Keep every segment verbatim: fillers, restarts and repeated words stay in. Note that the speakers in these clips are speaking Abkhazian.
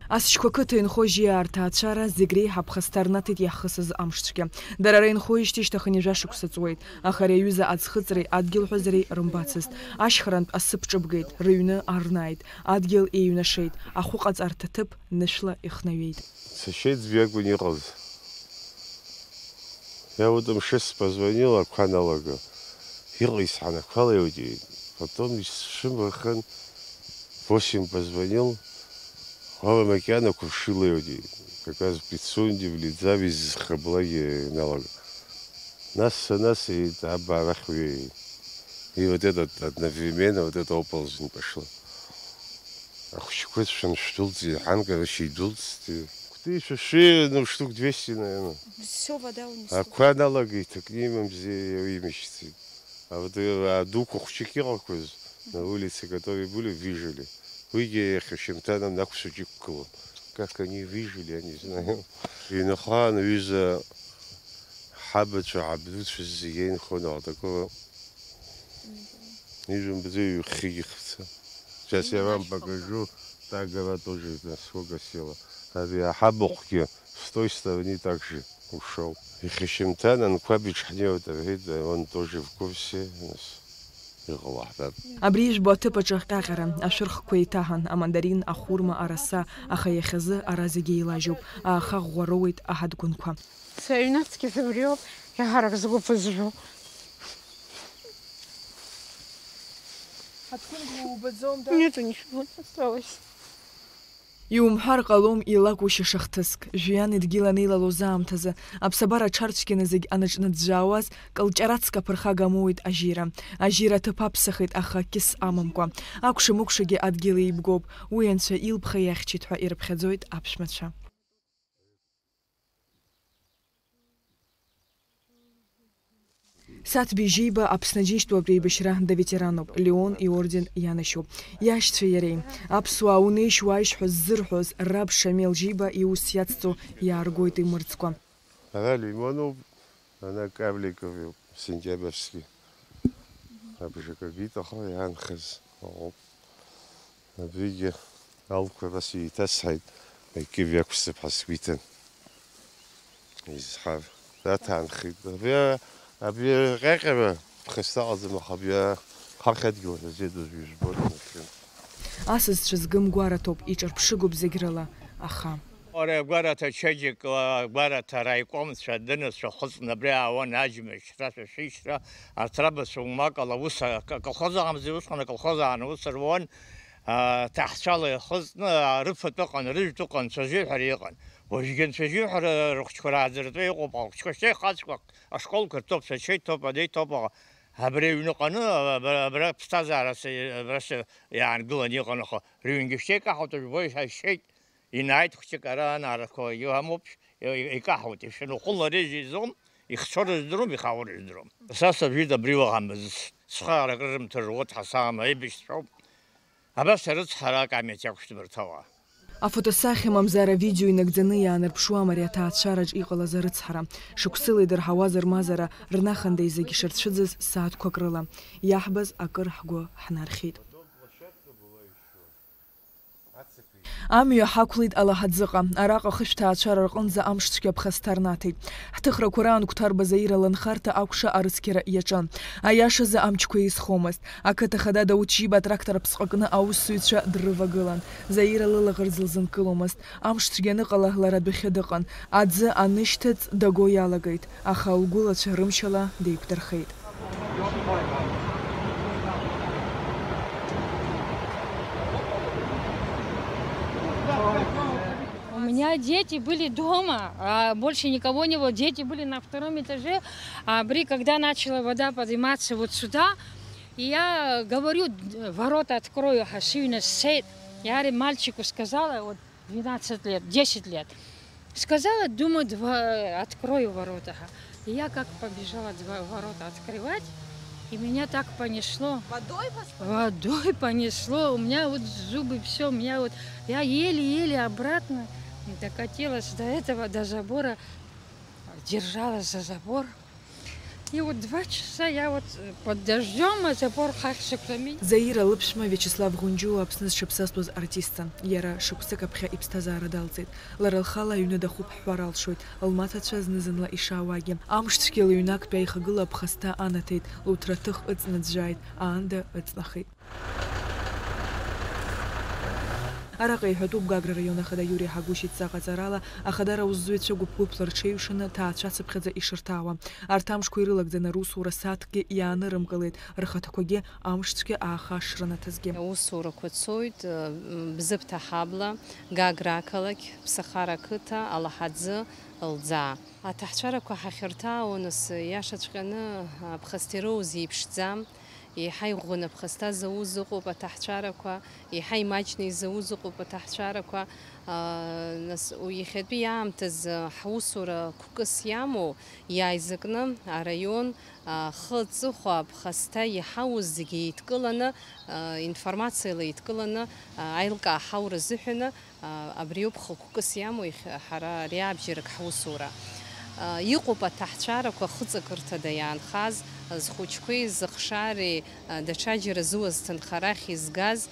Асшьқәа қыҭа инхо Жьиаа рҭаацәара зегь реиҳа ԥхасҭа рнаҭеит иаҳхысыз амшцәгьа. Дара ара инхоижьҭеи шьҭаханы ҩажәа шықәса ҵуеит, аха ари аҩыза аӡхыҵреи адгьыл ҳәазареи рымбацызт. Ашьхарантә асы ԥҿыбгеит, рыҩны ар нааит, адгьыл еиҩнашеит, ахәы ҟаҵарҭа ҭыԥ нышәла ихнаҩеит. Сашьеи ӡәы акәын иҟаз. Я вот мшес позвонил, ақәа налага. Иҟа исҳанақәалеит, потом исшымахын, восемь позвонил, уама макьана қәыршылеит, как раз Пицунди, Влидзави зхаблагьы налага. Нас санасит, аба арахь уеит. И вот этот одновременно, вот это оползень пошла. Ахәыҷқәа шәындәылҵ, иҳан, короче, идәылҵт. Кәтыжь шәыши, ну, штук двести, наверное. Всё, вода унесла. Ақәа налагеит, акы имамзи, имышьцит. А вот, э, а дуқәа хәҷык иҟақәаз, на улице, которые были, выжили. Уигьы иахьа шьымҭан анакәшаҿ иқәгылан. Как они выжили, я не знаю. Инахаан ҩыза ҳабацәа, ҳабдуцәа зегьы инхон, а такого Ижәымбаӡеи ҩхьыгьы хца. Сейчас я вам покажу, та гора тоже насколько села. Ари аҳабахәгьы с той стороны так же ушел. Иахьа шьымҭан анқәаб иҽҳнеиуеит рҳәеит, он тоже в курсе, нас иҟало ҳбап. Абри ижәбо аҭыԥ аҿы ҟьаҟьара, ашәырхқәа еиҭаҳан, амандарин, ахәырма, араса, аха иахьазы ара зегьы еилажьуп, ааха ӷәӷәа роуеит аҳадгәынқәа. Сыҩнуҵҟа сыбриоуп, иаҳарак сгәы ԥызжәо. Аҭгәын убаӡом, да? Нет, ничего не осталось. Иумҳәар ҟалом илакәушьаша хҭыск, жәҩан идгьыл анеилалоз аамҭазы, аԥсабара аҽарцәгьаны зегь анаҿныӡәӡәаауаз, кылҷараҵәҟьа ԥырхага амоуит ажьира. Ажьира аҭыԥ аԥсахит, аха кьыс амамкәа. Акәша-мыкәшагьы адгьыл еибгоуп, уи анцәа илԥха иахьчеит ҳәа ирыԥхьаӡоит аԥшәмацәа. Саҭбеи Жьиба Аԥсны Џьынџьтәылатә еибашьра доветерануп, Леон иорден ианашьоуп. Иашьцәеи иареи, аԥсуаа унеишь-уааишь ҳәа ззырҳәоз раб Шамел Жьиба иус иацҵо иааргоит имырӡкәа. Ара Лимонуп, ана Кавликов иоуп, Сентиабовски. Абжакагит аха иаанхаз ыҟоуп. Абригьы алқәа абас еиҭасҳаит, акьыжә иақәсҵап ҳәа сгәы иҭан. Изҳар. Раҭаанхеит. Абри, абри ҟьаҟьара ԥхасҭа ыҟаӡам, аха абри ҳахьадгьыл ҳәа зеидыз ижәбоит, нахьхьи. Асасцәа згым гәараҭоуп, иҿырԥшыгоуп зегь рыла, аха. Ара агәараҭа ачеиџьыка, агәараҭа араикомцәа, адәынацәа хыҵны абра иаауан, аџьмашьра, шәишьра, арҭ рабацәа умакала аус, а-, колхоз ыҟамзи, усҟан аколхоз аан аус руан, а, ҭаҳцәала ихыҵны, а, рыфатә ыҟан, рыжәтә ыҟан, анцәа ажьы ҳәа иҟан. Уажәгьы анцәа ажьы ҳәа рыхәыҷқәа рааӡыртәы иҟоуп, ахәыҷқәа шьҭа ихаҵәҟьоуп, ашколқәа ртәоуп, сачеи ҭоуп, адеи ҭоуп, аха абри аҩныҟаны, абра, абра ԥсҭазаара са, абра са иаангыланы иҟан, аха рыҩнгьы шьҭа икаҳауеит, уажә уажә ҳашьшьеит, инааит хәыҷык ара анаарақәа иамоуп, икаҳауеит, ишәаны уҟәыларыжьи изом, ихцәоу рыздырам, ихаау рыздырам. Са сажәит абри уаҳа мызс, схы аракрырымҭар руот ҳасаам, аибашьцәоуп. Абас арыцҳара акамеҭ иақәшәҭ абарҭ ауаа. Афотосахьа мамзар авидео инагӡаны иаанарԥшуам ари аҭаацәараҿ иҟалаз арыцҳара. Шықәсыла идырҳауаз рмазара рнахындеи зегь шырцәыӡыз сааҭқәак рыла. Иаҳбаз акыр ҳгәы ҳнархьит. Амҩа ҳақәлеит Алаҳаӡыҟа. Араҟа ахышәҭаацәара рҟынӡа амшцәгьа ԥхасҭа рнаҭеит. Ҳҭыхрақәа раан Қәҭарба Заира лынхарҭа акәша арыцқьара иаҿын. Аиашазы амчқәа еизхомызт. Ақыҭа хада Дауҭ Жьиба атрактор аԥсҟакны аусзуҩцәа дрывагылан. Заира лылаӷырӡ лзынкыломызт. Амшцәгьа аныҟала лара адәахьы дыҟан. Аӡы анышьҭыҵ, даго иалагеит, аха лгәылацәа рымшьала деиқәдырхеит. У меня дети были дома, а больше никого не было. Дети были на втором этаже. А при, когда начала вода подниматься вот сюда, и я говорю: «Ворота открою, Хасивина сет». Я мальчику сказала, вот, двенадцать лет, десять лет. Сказала, думаю, два, открою ворота. И я как побежала два ворота открывать, и меня так понесло. Водой вас понесло? Водой понесло. У меня вот зубы, все, у меня вот, я еле-еле обратно докатилась до этого, до забора, держалась за забор. И вот два часа я вот, э, под дождём, а забор хахьсыкрами. Заира лыԥшәма Виачеслав Гәынџьуа Аԥсны зҽаԥсазтәыз артистын. Иара шықәсык аԥхьа иԥсҭазаара далҵит. Лара лхала аҩны дахуп ҳҳәар алшоит, лмаҭацәа зны-зынла ишаауагьы. Амш цәгьала ҩнактәи аихагыла аԥхасҭа анаҭеит, луҭраҭых ыҵнаӡәӡәааит, аанда ыҵнахит. Араҟа иҳәатәуп Гагра раион ахада Иури Ҳагәышь идҵа ҟаҵарала ахадара аусзуҩцәа гәыԥ-гәыԥла рҽеиҩшаны ҭаацәацыԥхьаӡа ишырҭаауа. Арҭ амшқәа ирылагӡаны русура сааҭкгьы иаанырымкылеит, рхаҭақәагьы амш цәгьа ааха шрынаҭазгьы. Аусурақәа цоит, э, Бзыԥҭа ҳабла, Гагра ақалақь, Ԥсахара ақыҭа, Алаҳаӡы, Лӡаа. Аҭаҳцәарақәа ҳахьырҭаау, нас, иашаҵәҟьаны, аԥхасҭа ироуз еиԥшӡам. Еиҳа иӷәӷәаны аԥхасҭа зауз ыҟоуп аҭаҳцәарақәа, еиҳа имаҷны изауз ыҟоуп аҭаҳцәарақәа. Нас, иахьатәи аамҭазы ҳусура қәкыс иамоу, иааизакны араион, ахы аҵыхәа аԥхасҭа иҳауз зегьы еидкыланы, информациала еидкыланы, аилкаа ҳаура азыҳәаны, Абриоуп хықәкыс иамоу иахьа ҳара ари абжьарак ҳусура. Иҟоуп аҭаҳцәарақәа хыҵакырҭада иаанхаз, зхәыҷқәеи зыхшареи, даҽаџьара зуа зҭынха арахь изгаз,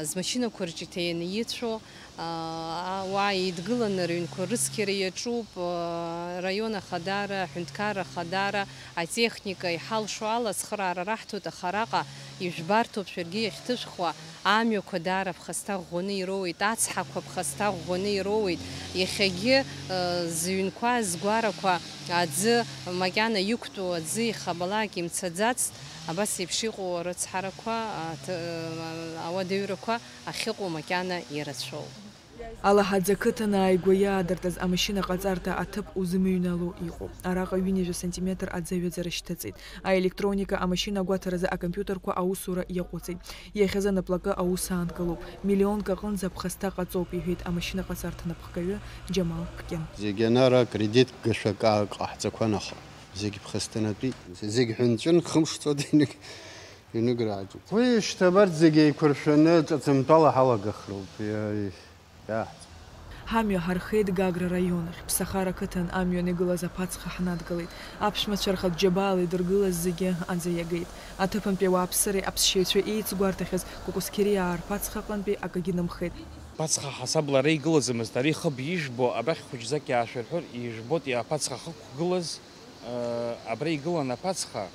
змашьынақәа рҿы иҭаианы ицәоу, уа еидгыланы рыҩнқәа рыцқьара иаҿуп, араион ахадара, аҳәынҭқарра ахадара, атехника, иҳалшо ала ацхыраара раҳҭоит, аха араҟа ижәбарҭоуп шәаргьы иахьҭышәхуа, амҩақәа даара ԥхасҭа ӷәӷәаны ироуеит, ацҳақәа ԥхасҭа ӷәӷәаны ироуеит, иахьагьы, э, зыҩнқәа, згәарақәа аӡы макьана иқәтәоу аӡы ихабалак имцаӡацт, абас еиԥш иҟоу арыцҳарақәа, аҭ-, э, ауадаҩрақәа ахьыҟоу макьана ирацәоуп. Алаҳаӡы ақыҭан ааигәа иаадыртыз амашьына ҟаҵарҭа аҭыԥ узымыҩнало иҟоуп. Араҟа ҩынҩажәа сантиметр аӡы аҩаӡара шьҭыҵит. Аелектроника, амашьына агәаҭаразы акомпиутерқәа аусура иаҟәыҵит. Иахьазы анаплакы аус аанкылоуп. Миллионк аҟынӡа аԥхасҭа ҟаҵоуп, иҳәеит амашьына ҟаҵарҭа напхгаҩы Џьамал Кәкьын. Зегь анара кредит гашәак ҟаҳҵақәан, аха зегь ԥхасҭанатәит. Зегь ҳәынҵәын, хымш ҵуада инык-, иныграаҿуп. Уи шьҭа абарҭ зегь еиқәыршәаны ҿыцынтәала ҳалагахроуп. Иа-, иа-, иааҳҵ. Ҳамҩа ҳархеит Гагра раион ахь, Ԥсахара қыҭан амҩан игылаз аԥацха ҳнадгылеит. Аԥшәмацәа рхатә џьабаала идыргылаз зегьы аӡы иагеит. Аҭыԥантәи ауааԥсыреи аԥсшьаҩцәеи еицгәарҭахьаз Кәыкәсқьериаа рԥацха аҟынтәи акагьы нымхеит. Аԥацха ҳасабла ара игылаӡамызт, ари хыб ижәбо, абрахь хәыҷӡак иаашәырҳәыр, ижәбоит аԥацха ахықәгылаз, э, абра игылан аԥацха.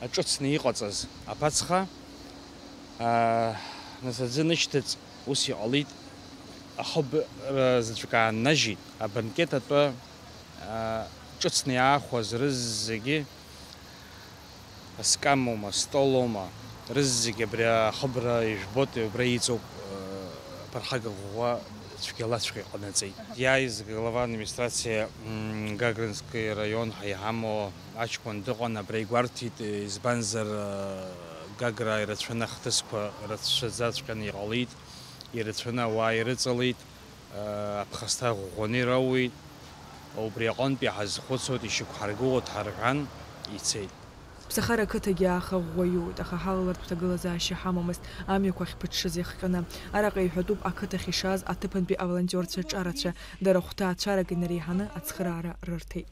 Аҿыцны иҟаҵаз аԥацха, аа, нас аӡы нышьҭыҵ, ус иҟалеит, ахыбра заҵәык ааннажьит, абанкет атәы, аа, ҿыцны иаахәаз рызегьы, аскамоума, астолоума, рызегьы абри ахыбра ижәбоит, убра иҵоуп, аа, аԥырхага ӷәӷәа цәгьалаҵәҟьа иҟанаҵеит. Иааиз аглава администрациа, м, Гагрински араион ҳәа иҳамоу аҷкәын дыҟан, абра игәарҭеит, избанзар, Гагра ирацәаны ахҭысқәа рацәаӡаҵәҟьаны иҟалеит, ирацәаны ауаа ирыҵалеит, аԥхасҭа ӷәӷәаны ироуеит, убри аҟынтәи ҳазхәыцуеит, ишьақәҳаргылоит ҳәа рҳәан, ицеит. Ԥсахара ақыҭагьы ааха ӷәӷәа иоуеит, аха ҳалалартә ҭагылазаашьа ҳамамызт, амҩақәа ахьԥыҽҽыз иахҟьаны. Араҟа иҳәатәуп ақыҭахь ишааз аҭыԥантәи аволонтиорцәа ҿарацәа, дара хәҭаацәарак инареиҳаны ацхыраара рырҭеит.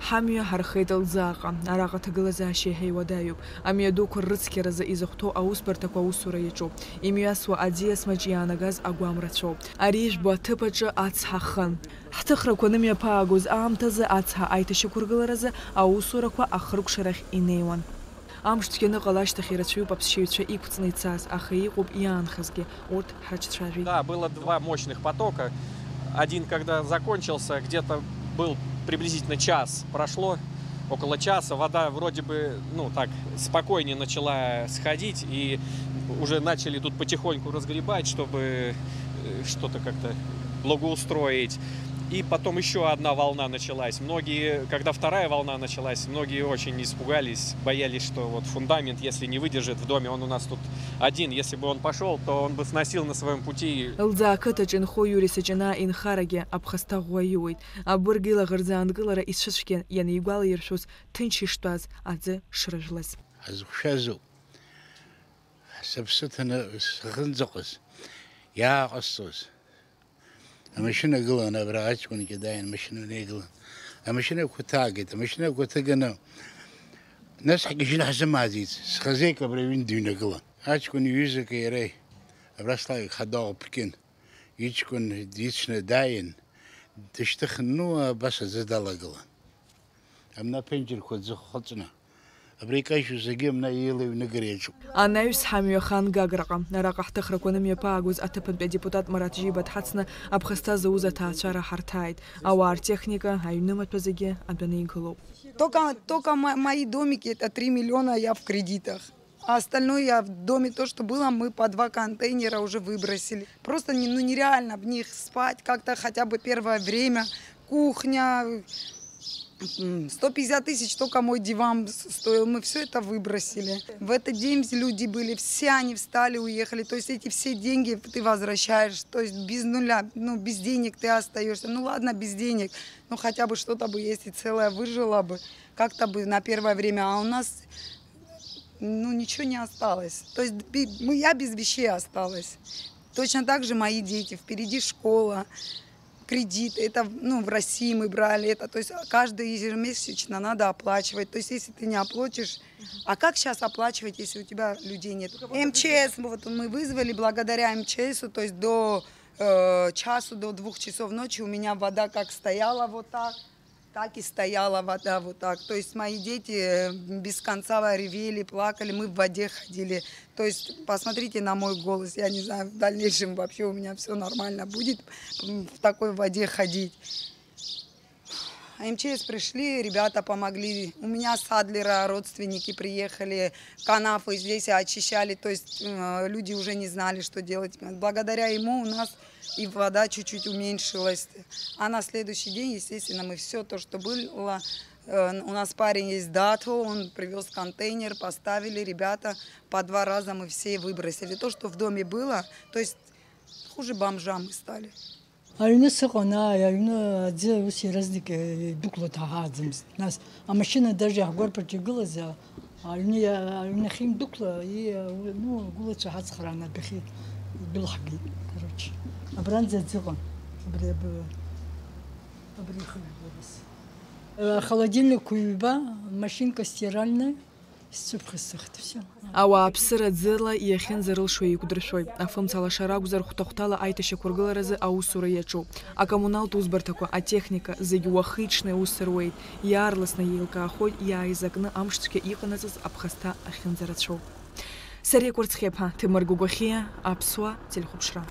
Ҳамҩа ҳархеит Лӡааҟа. Араҟа аҭагылазаашьа еиҳа иуадаҩуп. Амҩадуқәа ррыцқьаразы изыхәҭоу аусбарҭақәа аусура иаҿуп. Имҩасуа аӡиас маҿ иаанагаз агәам рацәоуп. Ари ижәбо аҭыԥ аҿы ацҳа хын. Ҳҭыхрақәа анымҩаԥаагоз аамҭазы ацҳа аиҭашьақәыргыларазы аусурақәа ахыркәшарахь инеиуан. Амш цәгьаны ҟала ашьҭахь ирацәаҩуп аԥсшьаҩцәа иқәҵны ицаз, аха иҟоуп иаанхазгьы, урҭ ҳрыҿцәажәеит. Да, было два мощных потока. Один, когда закончился, где-то был приблизительно час прошло, около часа, вода вроде бы, ну, так, спокойнее начала сходить, и уже начали тут потихоньку разгребать, чтобы, э, что-то как-то благоустроить. И потом ещё одна волна началась. Многие, когда вторая волна началась, многие очень испугались, боялись, что вот фундамент, если не выдержит в доме, он у нас тут один, если бы он пошёл, то он бы сносил на своём пути. Лӡаа ақыҭаҿ инхо Иури Саҷанаа инхарагьы аԥхасҭа ӷәӷәа иоуеит. Абырг илаӷырӡ аанкылара ицәыцәгьан, ианигәалаиршәоз ҭынч иштәаз аӡы шрыжәлаз. Ҳазықәшәазоуп. Сыԥсы ҭаны сахьынӡаҟаз, иааҟасҵоз. Амашьына гылан абра, аҷкәынгьы дааин, амашьына ҩнеигылан. Амашьынақәа ҭаагеит, амашьынақәа ҭыганы, нас ҳгьежьны ҳзымааӡеит, схазеик абра аҩны дыҩнагылан. Аҷкәын иҩызаки иареи, абра Славик Хадаҟәа Ԥркьын, иҷкәын дицны дааин, дышьҭыхын, ну, абас аӡы далагылан. Амна аԥенџьырқәа ӡыххыҵны, абра икажьу зегьы амна еилаҩнагара иаҿуп. Анаҩс ҳамҩахан Гаграҟа. Араҟа ҳҭыхрақәа анымҩаԥаагоз аҭыԥантәи адепутат Марат Џьиба дҳацны аԥхасҭа зауз аҭаацәара ҳарҭааит. Ауаа ртехника, аҩны маҭәа зегьы адәаны игылоуп. Только, только мо-, мои домики, это три миллиона, я в кредитах. А остальное я в доме, то, что было, мы по два контейнера уже выбросили. Просто не, ну, нереально в них спать, как-то хотя бы первое время. Кухня, м, сто пятьдесят тысяч только мой диван с-, стоил, мы все это выбросили. В этот день люди были, все они встали, уехали. То есть эти все деньги ты возвращаешь, то есть без нуля, ну, без денег ты остаешься. Ну ладно, без денег, ну хотя бы что-то бы, если целое выжило бы, как-то бы на первое время. А у нас, ну, ничего не осталось. То есть би-, мы, я без вещей осталась. Точно так же мои дети, впереди школа, кредит, это, ну, в России мы брали это, то есть каждый ежемесячно надо оплачивать, то есть если ты не оплатишь, а как сейчас оплачивать, если у тебя людей нет? М Ч С, вот мы вызвали благодаря М Ч С, то есть до, э, часу, до двух часов ночи у меня вода как стояла вот так, так и стояла вода вот так. То есть мои дети, э, без конца ревели, плакали, мы в воде ходили. То есть посмотрите на мой голос, я не знаю, в дальнейшем вообще у меня все нормально будет, м, в такой воде ходить. М Ч С пришли, ребята помогли. У меня с Адлера родственники приехали, канавы здесь очищали, то есть, э, люди уже не знали, что делать. Благодаря ему у нас и вода чуть-чуть уменьшилась. А на следующий день, естественно, мы все то, что было, э, у нас парень есть Дато, он привез контейнер, поставили, ребята, по два раза мы все выбросили. То, что в доме было, то есть хуже бомжа мы стали. Аҩны сыҟан, ааи, аҩны аӡы ус иаразнак идәықәло ҭаҳааӡамызт. Нас амашьына даже ҳгәарԥаҿ игылаз, а, аҩны иа-, аҩнахьы индәықәла, и-, ну, агәылацәа ҳацхраан адәахьы идәылҳгеит, короче. Абранӡа аӡы ыҟан. Абри аб-, абри ихыжәгылаз. Э, холодильник ҩба, машинка стиральная. Сцәыԥхасҭахт, всё. Ауааԥсыра ӡыла иахьынӡарылшо еиқәдыршәоит. Афымца лашара акәзар, хәҭа-хәҭала аиҭашьақәыргыларазы аусура иаҿуп. Акоммуналтә усбарҭақәа, атехника, зегь уахи-ҽни аус руеит. Иаарласны еилкаахоит иааизакны амш цәгьа иҟанаҵаз аԥхасҭа ахьынӡарацәоу. Сариа Кәарцхиаԥа, Ҭемыр Гәагәахьиа, Аԥсуа телехәаԥшра.